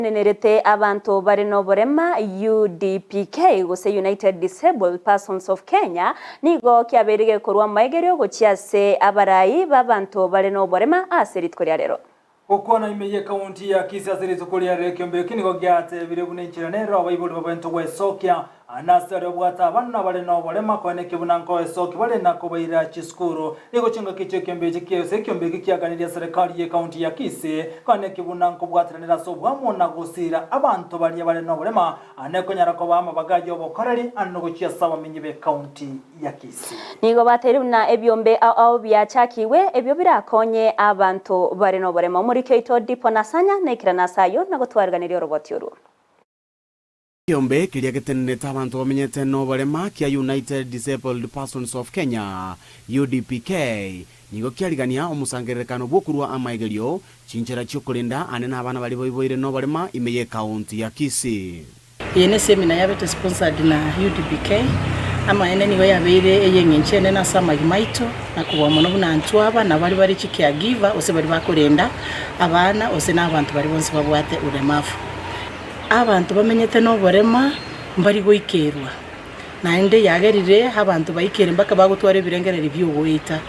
Nenerete abanto bare noborema, UDPK, gose United Disabled Persons of Kenya, nigo kiabeire gekorwa amaegerio gochia ase abarai b'abanto bare noborema ase rituko ria rero. Gokwana ime y'ekaunti ya Kisii ase rituko ria rero ekeombe eke nigo giatebire buna enchera nere abaibori babwente gwesokia Nase aria obwate abana bare noborema, koeneki buna nkoesoki bare na kobaira chisukuru. Nigo chingaki chi'ekiombe echi kiaye ekiombe eke kiaganirie serikali y'ecounty ya Kisii, koeneki buna nkobwataranera ase obwamo na gosiira abanto baria bare noborema, ane konyara kobaa amabaga y'obokoreri ande gochia ase abamenyi b'ecounty ya Kisii. Nigo bateire buna ebiombe ao ao biachakigwe ebio birakonye abanto bare noborema. Omoriki oito Dipo Nasanya naikerane ase ayio na gotwariganeria oroboti orwo. Ekeombe keria getenenerete abanto bamenyete noborema kia United Disabled Persons of Kenya, UDPK, nigo kiarigania omosangererekano bw'okorua amaegerio, chinchera chi'okorenda ane nabana baria baiboire noborema ime y'ekaunti ya Kisii. Eye nesemina yabete sponsored na UDPK. Amaene nigo yabeire ey'engencho enene ase amagima aito, na kobua mono buna intwe aba na baria bare chicaregiver gose baria bakorenda abana gose na abanto baria bonsi babwate ulemavu. Abanto bamenyete noborema mbari goikerwa, naende yagerire abanto baikere mpaka bagotwara ebirengererio bi'ogoita.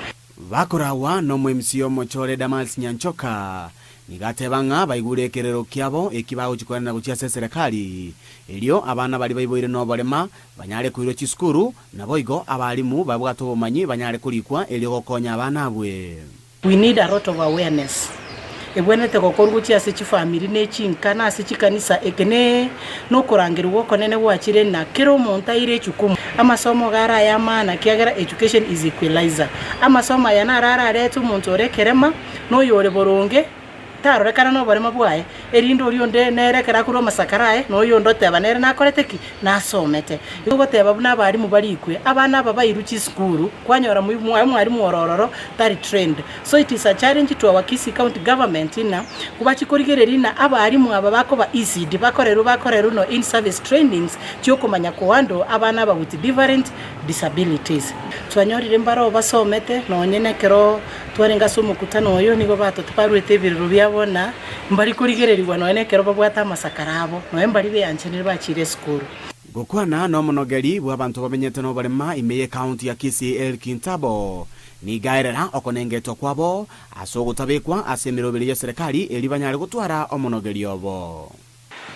Bakoragwa nomoMCA omochore Damaris Nyanchoka, nigo ateba ng'a baigure ekerero kiabo eki bagochia koenana gochia ase eserekari, erio abana baria baiboire noborema banyare koirwa chisukuru, naboigo abalimu babwate obomanyi banyare korikwa erio gokonya abana abwe. We need a lot of awareness ebwenerete gokorwa gochia ase chifamiri ne chinka na ase chikanisa eke ne nokorangerigwa okonene gwachire na kera omonto aire echukumu. Amasomo iga are aya amaana kiagera education is equalizer. Amasomo aya naro ararete omonto ore ekerema na oyore boronge tarorekana noborema bwaye, erinde oria onde nere ekero akorwa amasakara aye, na oyonde oteba nere nakorete ki? Nasomete. Igo ogoteba buna abalimu barikwe, abana aba bairwe chisukuru, kwanyora omwalimu ore ororo tari trained. So it is a challenge to our Kisii County Government ng'a kobachie korigereria ng'a abalimu aba bakoba ECD, bakorerwe bakorerwe no in service trainings chiokomanya kohandle abana aba with different disabilities. Twanyorire mbaro basomete nonye nekero Twarenge ase omokutano oyo, nigo batotibaruete ebirero biabo na mbari korigererigwa nonya nekero babwate amasakara abo, nonya mbari beanchanire bachiire esukuru. Gokwana nomonogeri bw'abanto bamenyete noborema ime y'ecounty ya Kisii Eric Ntabo, nigo aerera okonengetwa kwabo ase ogotabekwa ase emeroberi y'eserekari erio banyare gotwara omonogeri obo.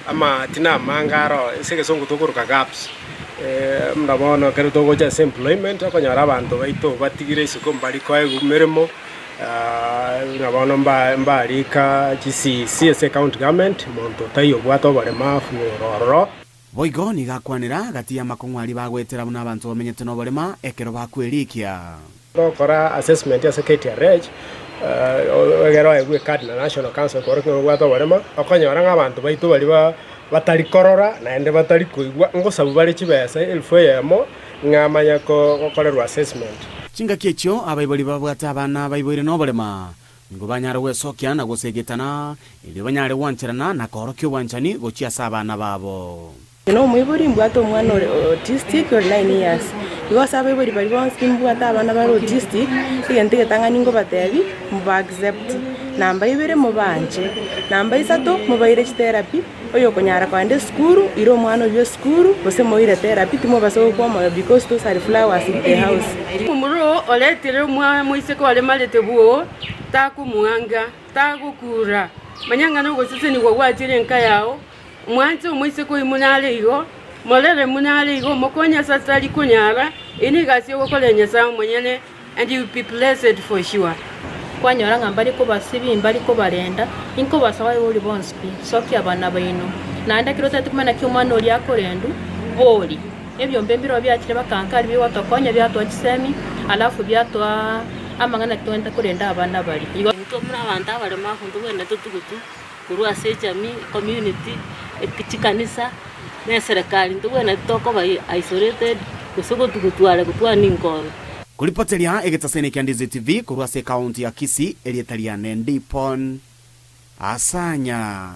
Amatina amange aro ase egesongo tokoroka gaps, buna bono ekero togocha ase employment okonyora abanto baito batigire isiko mbari koegwa emeremo, buna bono mba mbarika chi CEC ase ecounty government, monto taiyo obwate oboremafu oro ororo. Boigo nigo akwanera gati y'amakong'u aria bagoetera buna abanto bamenyete noborema ekero bakwerikia. Gokora assessment ase KTRH, egere oegwe ecard na National Council kworokia ng'a obwate oborema, okonyora ng'a abanto baito baria batari korora naende batari koigwa, ngosabu bare chibesa elfu eyemo ng'a amanye gokorerwa assessment. Chingaki echio abaibori babwate abana baiboire noborema, nigo banyare gwesokia na gosegetana, erio banyare gwancherana na koorokia obwanchani gochia ase abana babo. Inche nomoibori mbwate omwana ore autistic ore 9 years. Igo ase abaibori baria bonsi mbwate abana bare autistic, egento egetang'ani ngobatebi, moba accept. Namba ibere mobaanche. Namba isato, mobaire chitherapy, oyokonyara kogenda esukuru, ira omwana oywo esukuru, gose moire therapy timobasa gokwa omoyo because those are flowers in the house. Omomura oo oretire omoiseke oremarete bwoo, takomoanga, tagokura. Manya ng'a nogosesenigwa gwachire enka yao, Mwanche omoiseke oyio monyare igo, morere monyare igo, mokonye ase atari konyara, eyio negasi ogokorera Nyasae omonyene, and you will be blessed for sure. Kwanyora ng'a mbare kobasibia, mbare kobarenda, inkobasaba abaibori bonsi pi, sokia abana baino. Naende ekero otagete komanya naki omwana oria akorendwa, bori. Ebiombe mbirobio biachire bakanka aria bigotokonya biatoa chisemi, alafu biatoa amang'ana naki togwenerete korenda abana baria. Igo. Intwe buna abanto abaremafu ntobwenerete togotwa korwa ase ejamii, ecommunity, chikanisa, na eserekari ntobwenereti tokoba isolated gose gotugutware gotwara ninkoro. Koripoteria egetaseni kia Ndizi TV korwa ase ekaunti ya Kisii, erieta riane Ndipon Asanya.